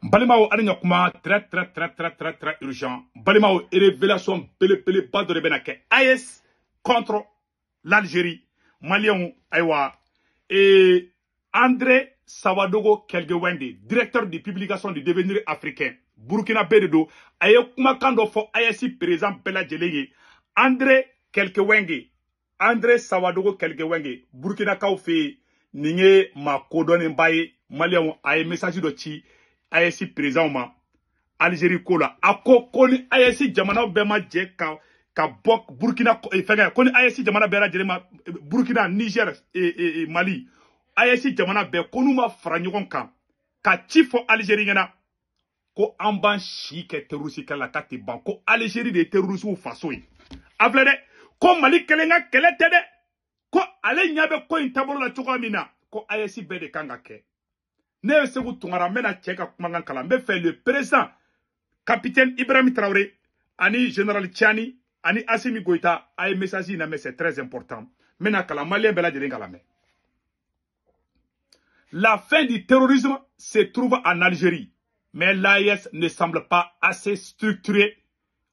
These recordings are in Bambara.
Balimaw, ani ɲakuma, très très très très très très urgent. Balimaw, révélation belebeleba dɔ de bɛna kɛ AES contre l'Algérie. Maliyɛnw, ayiwa, et André Sawadogo Kelgewende, directeur de publication du Devenir africain, Burkinabé de don, a ye kumakan dɔ fɔ AES président bɛɛ lajɛlen ye. André Kelgewenge, André Sawadogo Kelgewenge, Burkinakaw fɛ yen, nin ye maa kodɔnnenba ye. Maliyɛnw, a ye message dɔ ci AES président ma Algérie ko la. A ko ko ni AES jamanaw bɛɛ ma jɛ ka bɔ Burkina fɛngɛ, ko ni AES jamana bɛɛ lajɛlen ma, Burkina, Niger, Mali, AES jamana bɛɛ, ko n'u ma fara ɲɔgɔn kan ka ci fɔ Algérie ɲɛna ko an b'an si kɛ terroriste kɛlɛ la, k'a tɛ ban, ko Algérie de ye terroriste faso ye. A filɛ dɛ, ko Mali kelen ka kɛlɛ tɛ dɛ, ko ale ɲɛ bɛ ko in taabolo la cogoya min na, ko AES bɛɛ de kan ka kɛ. Ne ye Segu Tunkara, n bɛna cɛ ka kumakan kalan. N bɛ fɛ le président capitaine Ibrahim Traoré ani général Tiani ani Assimi Goïta, a ye message in lamɛn, c'est très important. N bɛna kalan, maliyɛn bɛɛ lajɛlen ka lamɛn. La fin du terrorisme se trouve en Algérie, mais l'AES ne semble pas assez structurée.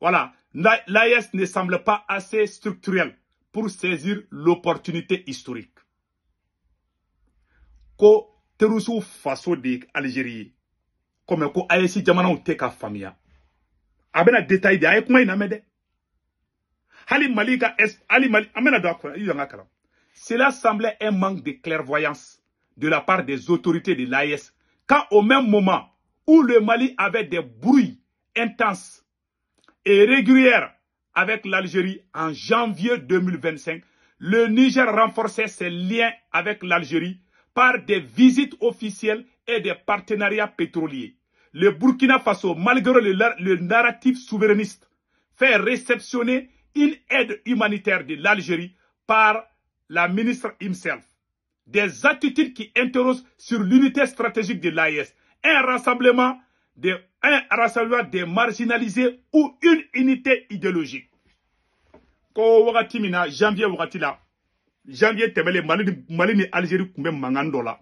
Voilà, l'AES ne semble pas assez structurelle pour saisir l'opportunité historique. Ko terroriste faso de Algérie ye, komi ko AES jamanaw tɛ ka faamuya. A bɛna détail di, a ye kuma in lamɛn dɛ. Hali Mali ka hali Mali, an bɛna don a kɔnɔ, i jɔ n ka kalan. Cela semblait un manque de clairvoyance de la part des autorités de l'AES, quand au même moment où le Mali avait des brouilles intenses et régulières avec l'Algérie en janvier 2025, le Niger renforçait ses liens avec l'Algérie par des visites officielles et des partenariats pétroliers. Le Burkina Faso, malgré le narratif souverainiste, fait réceptionner une aide humanitaire de l'Algérie par la ministre himself. Des attitudes qui interrogent sur l'unité stratégique de l'AES. Un rassemblement des marginalisés ou une unité idéologique. Ko wagati min na, janvier wagati la, janvier tɛmɛlen, Mali ni Algérie tun bɛ mankan dɔ la.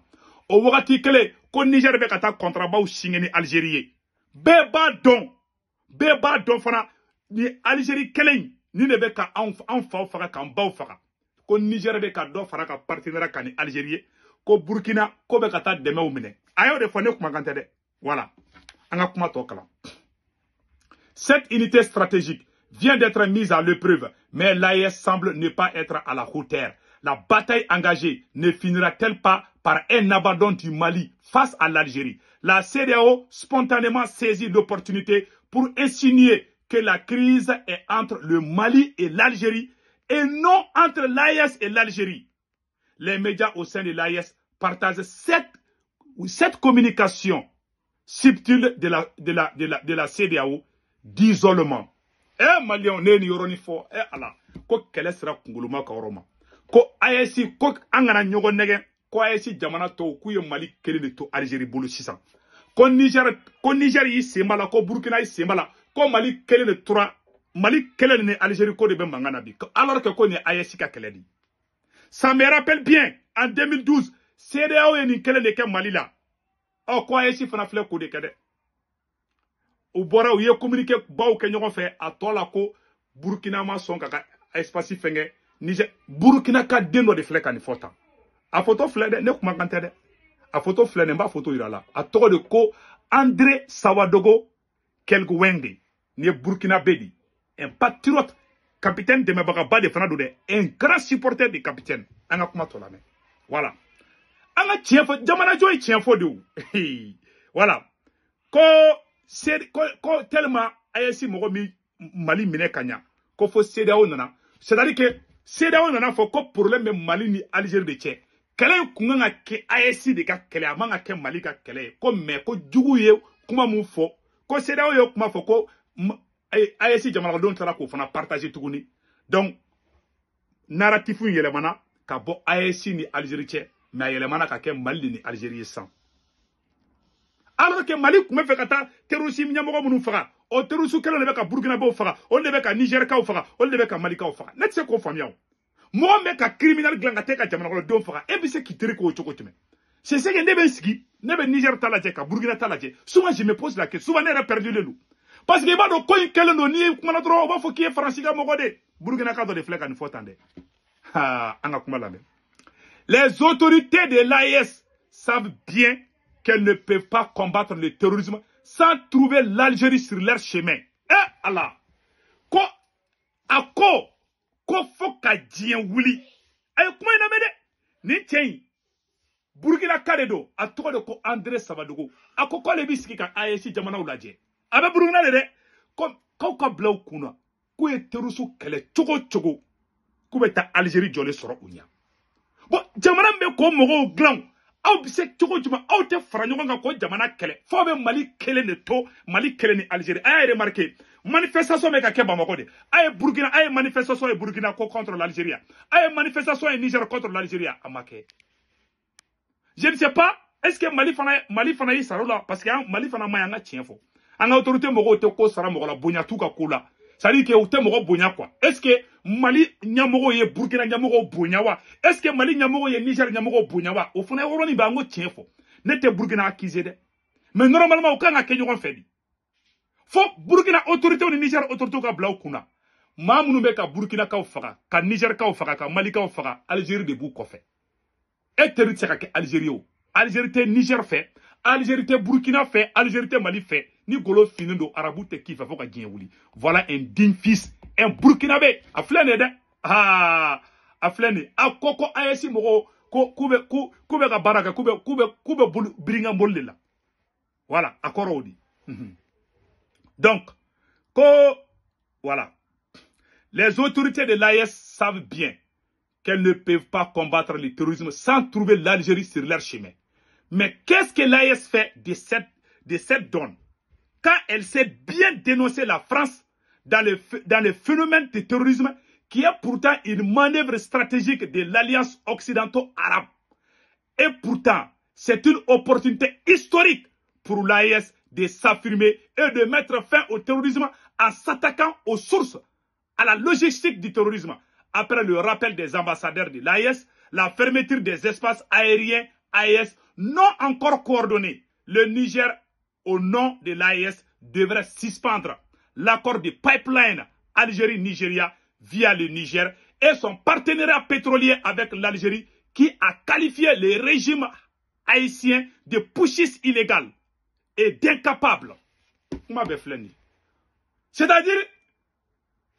O wagati kelen ko Niger bɛ ka taa contrat baw signé ni Algérie ye. Bɛɛ b'a dɔn, bɛɛ b'a dɔn fana, ni Algérie kelen in ni de bɛ ka anw faw faga, k'an baw faga. Ko Niger bɛ ka dɔ fara ka partenariat kan ni Algérie ye, ko Burkina ko bɛ ka taa dɛmɛw minɛ. A y'o de fɔ, ne kumakan tɛ dɛ. Voilà, an ka kuma tɔ kalan. Cette unité stratégique vient d'être mise à l'épreuve, mais l'AES semble ne pas être à la hauteur. La bataille engagée ne finira-t-elle pas par un abandon du Mali face à l'Algérie? La CEDEAO spontanément saisit l'opportunité pour insinuer que la crise est entre le Mali et l'Algérie et non entre l'AES et l'Algérie. Les médias au sein de l'AES partagent cette communication subtile de la CEDEAO d'isolement. Eh Malien, ne ni yɔrɔnin fɔ, eh Ala, ko kɛlɛ sera kunkoloma ka yɔrɔ ma. Ko AES, ko an kana ɲɔgɔn nɛgɛ, ko AES jamana tɔw k'u ye Mali kelen de to Algérie bolo sisan. Ko Niger y'i sen b'a la, ko Burkina y'i sen b'a la, ko Mali kelen de tora, Mali kelen ni Algérie ko de bɛ mankan na bi. Alors que ko nin ye AES ka kɛlɛ de ye. Ça me rappelle bien, en 2012, CEDEAO ye nin kelen de kɛ Mali la. Ɔ ko AES fana filɛ k'o de kɛ dɛ. U bɔra, u ye communiqué baw kɛ ɲɔgɔn fɛ, a tɔ la ko Burkina ma sɔn ka espace fɛngɛ Niger. Burkina ka den dɔ de filɛ ka nin fɔ tan. A photo filɛ dɛ, ne kumakan tɛ dɛ. A photo filɛ nin, n b'a photo yira la. A tɔgɔ de ko André Sawadogo Kelgwenge. Nin ye Burkinabé de, un patriote, capitaine dɛmɛbagaba de fana don dɛ, un grand supporter de capitaine. An ka kuma tɔ lamɛn. Voilà, an ka tiɲɛ fɔ, jamanajɔ ye tiɲɛ fɔ de o. Voilà, ko ko tellement AES mɔgɔ min Mali minɛ ka ɲa, ko fo CEDEAO nana, c'est à dire que CEDEAO nana fɔ ko problème bɛ Mali ni Algérie de cɛ. Kɛlɛ in kun kan ka kɛ AES de ka kɛlɛ, a man ka kɛ Mali ka kɛlɛ ye. Ko mais ko jugu ye kuma mun fɔ, ko CEDEAO ye kuma fɔ, ko AES jamanadenw taara k'o fana partager tuguni. Donc narratif in yɛlɛmana ka bɔ AES ni Algérie cɛ, mais a yɛlɛmana ka kɛ Mali de ni Algérie ye sisan, alors que Mali tun bɛ fɛ ka taa terroriste ɲɛmɔgɔ minnu faga, o terroriste kelen de bɛ ka Burkinabéw faga, olu de bɛ ka Nigérkaw faga, olu de bɛ ka Malikaw faga. Ne tɛ se k'o faamuya o. Mɔgɔ min bɛ ka criminel dilan ka taa ka jamana kɔnɔdenw faga, e bɛ se k'i teri k'o cogo jumɛn? C'est ce que ne bɛ sigi, ne bɛ Niger ta lajɛ ka Burkina ta lajɛ. Souvent je me pose la question, souvent ne yɛrɛ perdu le don. Parce que i b'a dɔn ko in kɛlen don, n'i ye kumana dɔrɔn u b'a fɔ k'i ye Faransi ka mɔgɔ de. Burkina ka dɔ de filɛ ka nin fɔ tan dɛ. Ha, an ka kuma lamɛn. Les autorités de l'AES savent bien qu'elles ne peuvent pas combattre le terrorisme sans trouver l'Algérie sur leur chemin. Eh Allah! Ko a ko ko fo ka diɲɛ wuli. A ye kuma in lamɛn dɛ. Nin cɛ in Burkina ka de don, a tɔgɔ de ko André Savadogo. A ko k'ale b'i sigi ka AES jamanaw lajɛ. A bɛ Burkina de dɛ. Ko k'aw ka bila u kunna k'u ye terrorisme kɛlɛ cogo o cogo k'u bɛ taa Algérie jɔlen sɔrɔ u ɲɛ. Bon, jamana min bɛ k'o mɔgɔw dilan, aw bɛ se cogo jumɛn aw tɛ fara ɲɔgɔn kan k'o jamana kɛlɛ f'aw bɛ Mali kelen de to, Mali kelen ni Algérie. A y'a remarqué, manifestation bɛ ka kɛ Bamakɔ de. A ye Burkina, a ye manifestation ye Burkina ko contre l'Algérie, a ye manifestation ye Niger contre l'Algérie, a ma kɛ. Je ne sais pas, est-ce que Mali fana y'i sara o la, parce que Mali fana ma ɲi, an ka tiɲɛ fɔ. An ka autorité mɔgɔw tɛ ko sara mɔgɔ la, bonya t'u ka ko la. C'est-à-dire que u tɛ mɔgɔ bonya quoi. Est-ce que Mali ɲɛmɔgɔw ye Burkina ɲɛmɔgɔw bonya wa? Est-ce que Mali ɲɛmɔgɔw ye Niger ɲɛmɔgɔw bonya wa? O fana yɔrɔnin bɛ, an ko tiɲɛ fɔ. Ne tɛ Burkina accuser dɛ. Mais normalement u kan ka kɛ ɲɔgɔn fɛ de. Fo Burkina autorité ni Niger autorité ka bila u kunna. Maa minnu bɛ ka Burkinakaw faga, ka Nigerkaw faga, ka Malikaw faga, Algérie de b'u kɔfɛ. E teri tɛ se ka kɛ Algérie o. Algérie tɛ Niger fɛ, Algérie tɛ Burkina fɛ, Algérie tɛ Mali fɛ. Ni golo finnen don, arabu tɛ k'i fɛ fo ka diɲɛ wuli. Voilà un digne fils, un Burkinabé. A filɛ nin ye dɛ. Aa, a filɛ nin ye. A ko ko AES mɔgɔw ko k'u bɛ k'u bɛ ka baara kɛ, k'u bɛ boli birinkan boli de la. Voilà, a kɔrɔ o di. Donc, ko voilà. Les autorités de l'AES savent bien qu'elles ne peuvent pas combattre le terrorisme sans trouver l'Algérie sur leur chemin. Mais qu'est-ce que l'AES fait de cette donne? Quand elle sait bien dénoncer la France dans le phénomène du terrorisme, qui est pourtant une manœuvre stratégique de l'alliance occidentaux-arabe. Et pourtant, c'est une opportunité historique pour l'AES de s'affirmer et de mettre fin au terrorisme en s'attaquant aux sources, à la logistique du terrorisme. Après le rappel des ambassadeurs de l'AES, la fermeture des espaces aériens AES non encore coordonnés, le Niger, au nom de l'AES, devrait suspendre l'accord de pipeline Algérie-Nigeria via le Niger et son partenariat pétrolier avec l'Algérie qui a qualifié le régime haïtien de putschiste illégal et d'incapable. C'est-à-dire,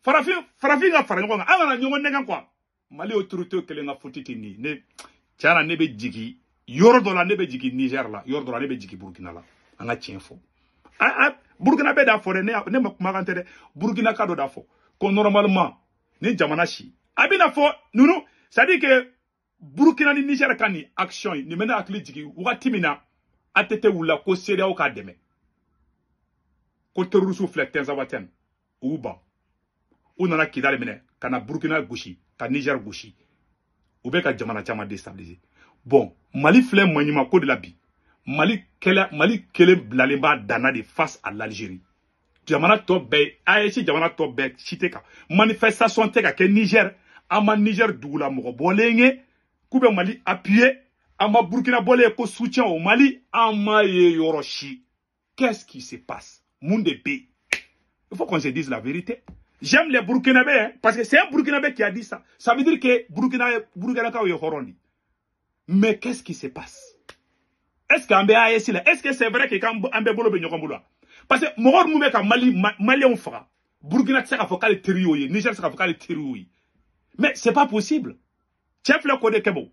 farafin farafin ka fara ɲɔgɔn kan, an kana ɲɔgɔn nɛgɛn quoi. Mali autorité kelen ka faute tɛ nin ye. Ne tiɲɛ na, ne bɛ jigin yɔrɔ dɔ la, ne bɛ jigin Niger la, yɔrɔ dɔ la ne bɛ jigin Burkina la. An ka tiɲɛ fɔ. A Burkina bɛɛ d'a fɔ dɛ, ne ma kumakan tɛ dɛ. Burkina ka dɔ d'a fɔ ko normalement ni jamana si a bɛna fɔ ninnu, c'est à dire que Burkina ni Niger ka nin action in nin bɛ ne hakili jigin wagati min na ATT wulila ko CEDEAO k'a dɛmɛ, ko terroriste filɛ Tinzawatène, u y'u ban, u nana Kidali minɛ ka na Burkina gosi ka Niger gosi, u bɛ ka jamana caman déstabiliser. Bon, Mali filɛ maɲuman ko de la bi. Mali kɛlɛ, Mali kelen bilalen b'a danna de face à l'Algérie. Jamana tɔ bɛɛ, AES jamana tɔ bɛɛ si tɛ ka manifestation tɛ ka kɛ Niger. An ma Niger dugula mɔgɔ bɔlen ye k'u bɛ Mali appuyer, an ma Burkina bɔlen ye ko soutien au Mali, an ma ye yɔrɔ si. Qu'est-ce qui se passe? Mun de bɛ yen? Il faut qu'on se dise la vérité. J'aime les Burkinabés, hein, parce que c'est un Burkinabé qui a dit ça. Ça veut dire que Burkinakaw ye hɔrɔn de. Mais qu'est-ce qui se passe? Est-ce qu'an bɛ AES la? Est-ce que c'est vrai que an bɛɛ bolo bɛ ɲɔgɔn bolo wa? Parce que mɔgɔ minnu bɛ ka Mali Maliyɛnw faga, Burkina tɛ se k'a fɔ k'ale teri y'o ye, Niger tɛ se k'a fɔ k'ale teri y'o ye. Mais c'est pas possible. Cɛ filɛ k'o de kɛ bon.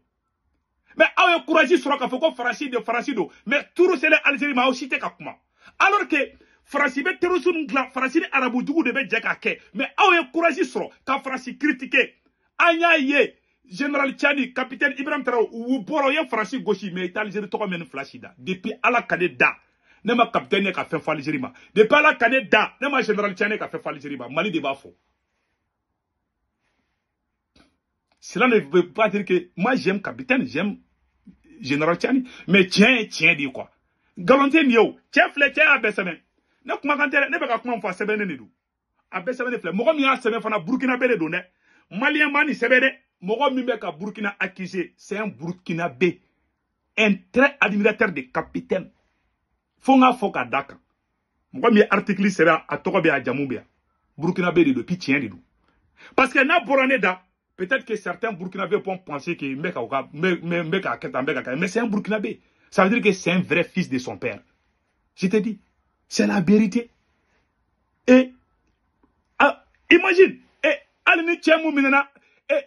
Mais aw ye courage sɔrɔ k'a fɔ ko Faransi de, Faransi don, mais turu selen Algérie ma, aw si tɛ ka kuma. Alors que Faransi bɛ terrorisme ninnu dilan, Faransi ni arabu jugu de bɛ jɛ k'a kɛ, mais aw ye courage sɔrɔ ka Faransi critiquer. An y'a ye général Tiani, capitaine Ibrahim Traoré, u bɔra u ye Faransi gosi, mais i tɛ Algérie tɔgɔ mɛn ni fila si da. Depuis Ala ka ne da, ne ma capitaine ye ka fɛn fɔ Algérie ma. Depuis Ala ka ne da, ne ma général Tiani ka fɛn fɔ Algérie ma. Mali de b'a fɔ. Cela ne veut pas dire que moi j'aime capitaine, j'aime général Tiani, mais tiɲɛ ye tiɲɛ de ye quoi. Nkalon tɛ nin ye o. Cɛ filɛ, cɛ y'a bɛɛ sɛbɛn. Ne kumakan tɛ dɛ, ne bɛ ka kuma min fɔ, a sɛbɛnnen de don. A bɛɛ sɛbɛnnen filɛ. Mɔgɔ min y'a sɛbɛn fana, Burkinabé de don dɛ. Maliyɛn ma nin sɛbɛn dɛ. Mɔgɔ min bɛ ka Burkina accuser, c'est un Burkinabé. un très admirateur de capitaine. Fo n k'a fɔ k'a d'a kan. Mɔgɔ min ye article sɛbɛn a tɔgɔ bɛ a jamu bɛ yan. Burkinabé de don, puis tiɲɛ de don. Parce que n'a bɔra ne da, peut-être que certains Burkinabés vont penser que n bɛ ka u ka n bɛ k'a kɛ tan, n bɛ ka kɛ, mais c'est un Burkinabé. Ça veut dire que c'est un vrai fils de son père. Je te dis, c'est la vérité. Et ah, imagine, et hali ni cɛ mun minɛna, et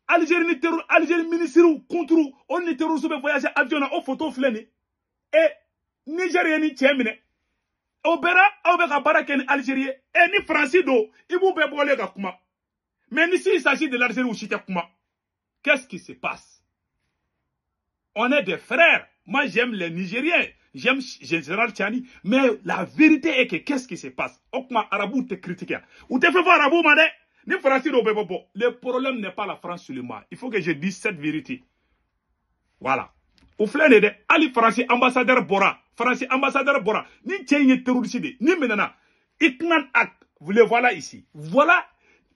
Algérie ni terror, Algérie ministre contre o ni terroriste bɛ voyager avion na, o photo filɛ nin. Et Niger ye ni cɛ minɛ. O bɛɛ aw bɛ ka baara kɛ ni Algérie ye. Et ni Faransi don, i b'u bɛɛ bɔlen ka kuma. Mais ni s'il s'agit de l'Algérie, u si tɛ kuma. Qu'est-ce qui se passe? On est des frères. Moi, j'aime les Nigériens. J'aime Général Tchani. Mais la vérité est que qu'est-ce qui se passe? O kuma arabu tɛ critiquer. U tɛ fɛn fɔ arabu ma dɛ. Ni Faransi dɔw bɛ bɔ. Le problème n'est pas la France seulement. Il faut que je dise cette vérité. Voilà. O filɛ nin ye dɛ. Hali Faransi ambassadeur bɔra. Faransi ambassadeur bɔra. Ni cɛ in ye terroriste de ye. Ni minɛna. Itnan Ak. Le voilà ici. Voilà.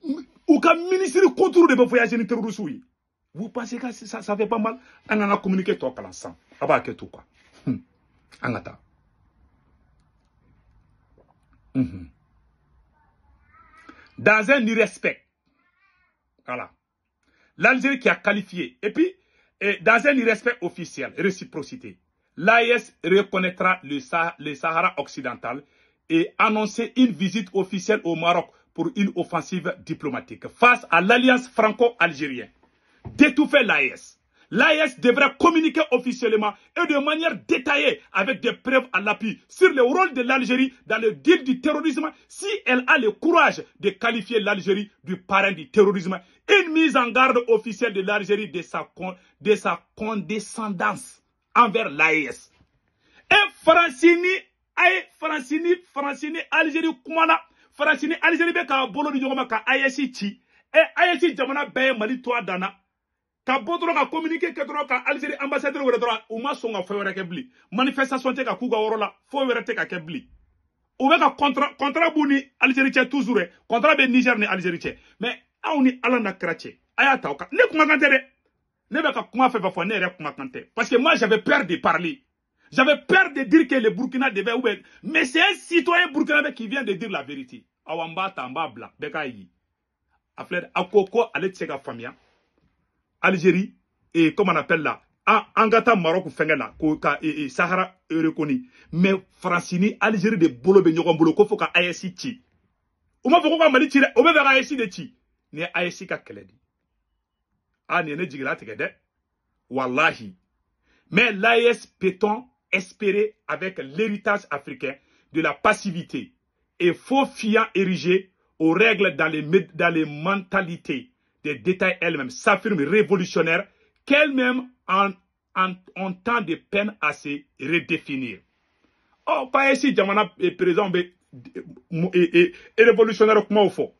U ka ministre contre de bɛ voyager ni terroriste ye. Vous pensez que ça fait pas mal? An ka communiqué tɔ kalan sisan. A b'a kɛ to quoi. An ka taa. Dans un irrespect. Voilà. L'Algérie qui a qualifié. Et puis, dans un irrespect officiel, réciprocité, l'AES reconnaîtra le Sahara occidental et annoncer une visite officielle au Maroc pour une offensive diplomatique face à l'alliance franco-algérienne. D'étouffer l'AES. L'AES devrait communiquer officiellement et de manière détaillée avec des preuves à l'appui sur le rôle de l'Algérie dans le deal du terrorisme si elle a le courage de qualifier l'Algérie du parrain du terrorisme. Une mise en garde officielle de l'Algérie de sa condescendance envers l'AES. Et Francini, Algérie kumana, Francini, Algérie bɛ k'a bolo di ɲɔgɔn ma ka AES ci. Et AES jamana bɛɛ ye Mali to a dan na. Ka bɔ dɔrɔn ka communiqué kɛ dɔrɔn ka Algérie ambassadeur wɛrɛ dɔrɔn u ma sɔn ka fɛn wɛrɛ kɛ bilen. Manifestation tɛ ka k'u ka yɔrɔ la, foyi wɛrɛ tɛ ka kɛ bilen. U bɛ ka contrat b'u ni Algérie cɛ toujours dɛ. Contrat bɛ Niger ni Algérie cɛ. Mais aw ni Ala na kira cɛ, a y'a ta o kan. Ne kumakan tɛ dɛ. Ne bɛ ka kuma fɛn fɛn fɔ, ne yɛrɛ kumakan tɛ. Parce que moi j'avais peur de parler. J'avais peur de dire que le Burkina devait ou bien. Mais c'est un citoyen burkinabé qui vient de dire la vérité. Awa n b'a ta n b'a bila bɛɛ k'a ye. A filɛ a ko ko ale tɛ se ka faamuya. Algérie et comment on appelle là, an ka taa Maroc fɛngɛ la ko ka Sahara reconnu, mais France ni Algérie de bolo bɛ ɲɔgɔn bolo ko fo ka AES ci. U m'a fɔ ko ka Mali ci dɛ, o bɛ fɛ ka AES de ci. Nin ye AES ka kɛlɛ de. Ah nin ye ne jigila tigɛ dɛ. Wallahi. Mais l'AES peut-on espérer avec l'héritage africain de la passivité et faux fiant érigé aux règles dans les mentalités des détails elles-mêmes s'affirment révolutionnaires qu'elles-mêmes en temps de peine à se redéfinir. Oh, pas ici, jamana président et révolutionnaire kuma fɔ.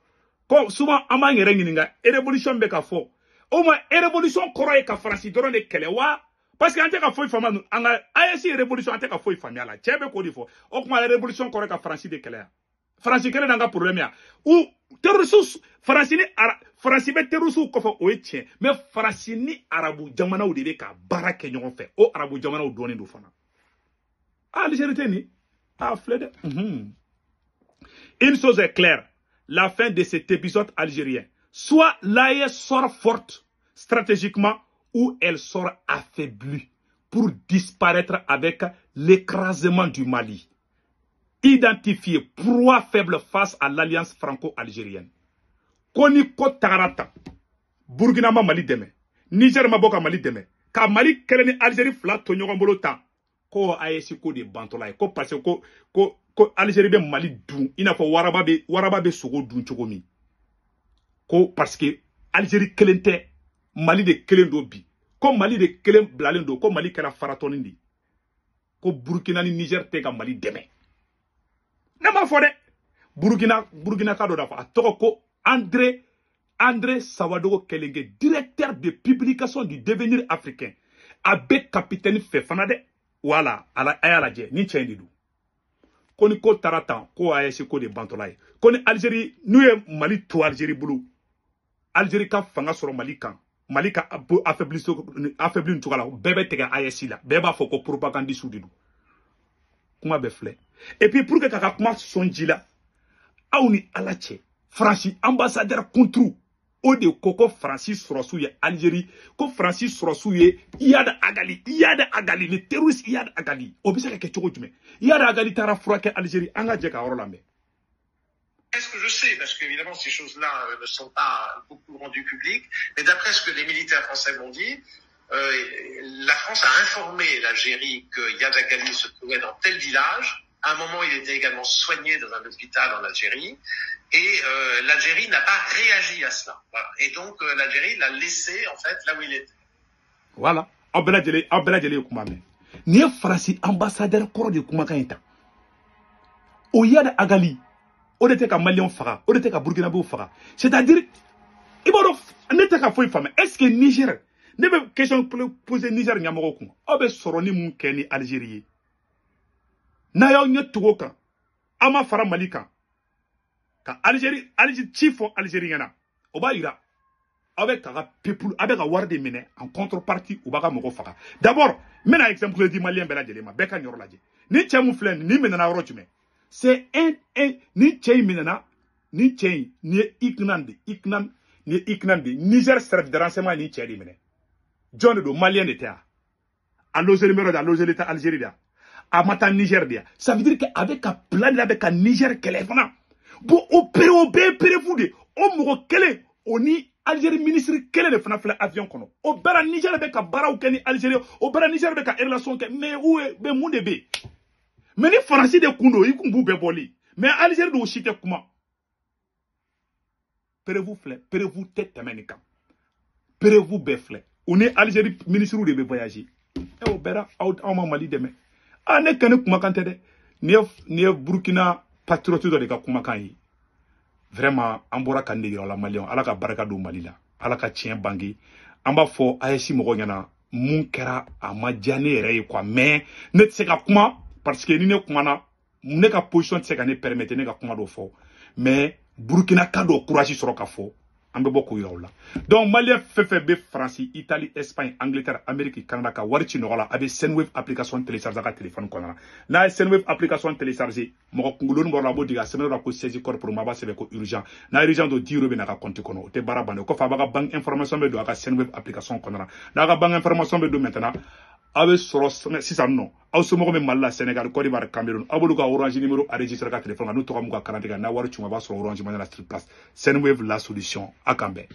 Ko souvent an b'an yɛrɛ ɲininka révolution bɛ ka fɔ. Au moins révolution kɔrɔ ye ka Faransi dɔrɔn de kɛlɛ wa? Parce que an tɛ ka foyi faamuya an ka AES révolution an tɛ ka foyi faamuya la. Cɛ bɛ k'o de fɔ. O kuma révolution kɔrɔ ye ka Faransi de kɛlɛ yan. Faransi kɛlɛ n'an ka problème ya. Ou terroriste Faransi ni Faransi bɛ terroriste kɔfɛ o ye tiɲɛ, mais Faransi ni arabu jamanaw de bɛ ka baara kɛ ɲɔgɔn fɛ. O arabu jamanaw dɔnnen don fana. Ah Algérie tɛ nin. Ah filɛ dɛ. Une chose est claire, la fin de cet épisode algérien, soit l'AES sort forte stratégiquement ou elle sort affaiblie pour disparaître avec l'écrasement du Mali. Identifié proie faible face à l'alliance franco-algérienne. Koni ko tagara tan. Burkina ma Mali dɛmɛ, Niger ma bɔ ka Mali dɛmɛ, ka Mali kɛlɛ ni Algérie fila to ɲɔgɔn bolo tan. Ko AES ko de bantɔla ye, ko parce que ko Algérie bɛ Mali dun i n'a fɔ waraba bɛ sogo dun cogo min. Ko parce que Algérie kelen tɛ, Mali de kelen don bi. Ko Mali de kelen bilalen don, ko Mali kɛra faratɔni de. Ko Burkina ni Niger tɛ ka Mali dɛmɛ. Ne m'a fɔ dɛ. Burkina ka dɔ da fɔ a tɔgɔ ko André Sawadogo Kelenge, directeur de publication du Devenir africain. A bɛ capitaine fɛ fana dɛ. Voilà, a y'a lajɛ ni cɛ in de don. Ko ni ko taara tan, ko AES ko de bantɔla ye. Ko ni Algérie n'u ye Mali to Algérie bolo, Algérie ka fanga sɔrɔ Mali kan. Mali ka affaibli nin cogo la, bɛɛ bɛ tigɛ AES la, bɛɛ b'a fɔ ko propagandiste de don. Kuma bɛ filɛ. Et puis pour que k'a ka kuma sɔn ji la, aw ni Ala cɛ, Faransi ambassadeur contre o de ko ko Faransi sɔrɔsiw ye Algérie, ko Faransi sɔrɔsiw ye Iyad Agali, Iyad Agali, le terroriste Iyad Agali. O bɛ se ka kɛ cogo jumɛn? Iyad Agali taara furakɛ Algérie, an ka jɛ ka yɔrɔ lamɛn. Est-ce que je sais, parce qu'évidemment ces choses-là ne sont pas beaucoup rendues publiques, mais d'après ce que les militaires français m'ont dit, la France a informé l'Algérie que Iyad Agali se trouvait dans tel village. À un moment, il était également soigné dans un hôpital en Algérie, et l'Algérie n'a pas réagi à cela. Voilà. Et donc l'Algérie l'a laissé en fait là où il était. Voilà. Aw bɛɛ lajɛlen ye kuma mɛn. Nin ye Faransi ambassadeur kɔrɔ de kumakan in ta. O Iyad Agali, o de tɛ ka Maliyɛnw faga, o de tɛ ka Burkinabéw faga. C'est-à-dire, i b'a dɔn ne tɛ ka foyi faamu. Est-ce que Niger, ne bɛ question poser Niger ɲɛmɔgɔw kun, aw bɛ sɔrɔ ni mun kɛ ni Algérie ye? N'a y'aw ɲɛ tugu o kan, aw ma fara Mali kan, ka Algérie ci fɔ Algérie ɲɛna, o b'a yira aw bɛ k'a ka peuple, aw bɛ ka wari de minɛ en contrepartie, u b'a ka mɔgɔ faga. D'abord, n bɛna exemple di Maliyɛn bɛɛ lajɛlen ma, bɛɛ ka nin yɔrɔ lajɛ. Ni cɛ mun filɛ nin, nin minɛna yɔrɔ jumɛn? C'est un ni cɛ in minɛna, ni cɛ in nin ye Iknan de, Iknan nin ye Iknan de, Niger service de renseignement ni cɛ de minɛ. Jɔn de don? Maliyɛn de tɛ yan. A logeli bɛ yɔrɔ de, a logeli tɛ Algérie de yan. A ma taa Niger de yan. Ça veut dire que a bɛ ka plan de la, a bɛ ka Niger kɛlɛ fana. Bon, o pere o bɛɛ ye preuve de. O mɔgɔ kelen o ni Algérie ministre kelen de fana filɛ avion kɔnɔ. O bɛɛ la Niger bɛ ka baaraw kɛ ni Algérie, o bɛɛ la Niger bɛ ka relation kɛ. Mais où est, mais mun de bɛ yen? Mais ni Faransi de kun don, i kun b'u bɛɛ bɔli. Mais Algérie dɔw si tɛ kuma. Preuve filɛ, preuve tɛ tɛmɛ nin kan. Preuve bɛɛ filɛ. U ni Algérie ministre de bɛ voyager. O bɛɛ la aw ma Mali dɛmɛ. Ah, ne kɛ ne kumakan tɛ dɛ. Nin ye Burkina patriote dɔ de ka kumakan ye. Vraiment, an bɔra ka nin de yira la Maliyɛnw. Ala ka barika don Mali la. Ala ka tiɲɛ bange. An b'a fɔ AES mɔgɔw ɲɛna, mun kɛra a ma diya ne yɛrɛ ye quoi. Mais ne tɛ se ka kuma parce que ni ne kumana, ne ka position tɛ se ka ne permettre ne ka kuma dɔ fɔ. Mais Burkina ka dɔ courage sɔrɔ ka fɔ, an bɛ bɔ k'o yira u la. Donc Maliyɛn fɛn fɛn bɛ Faransi, Italie, Espagne, Angleterre, Amérique, Canada ka wari ci nɔgɔ la, a bɛ Sendwave application télécharger a ka téléphone kɔnɔna na. N'a ye Sendwave application télécharger, mɔgɔ kunkoloni bɔra la, a b'o digi a sɛbɛn la ko saisie code promo, a b'a sɛbɛn ko urgent. N'a ye urgent don, 10 euros bɛ na a ka compte kɔnɔ, o tɛ baara bannen. O kɔfɛ a b'a ka banque information bɛ don a ka Sendwave application kɔnɔna na. N'a ka banque information bɛ don maintenant, aw bɛ sɔrɔ sisan nɔ, aw somɔgɔw bɛ Mali la, Sénégal, Côte d'Ivoire, Cameroun, aw b'olu ka Orange numéro enregistré ka téléphone kan, n'u tɔgɔ m'u ka carte kan, n'a wari c'u ma, a b'a sɔrɔ Orange Money la sur place. Sendwave, la solution. A k'an bɛn.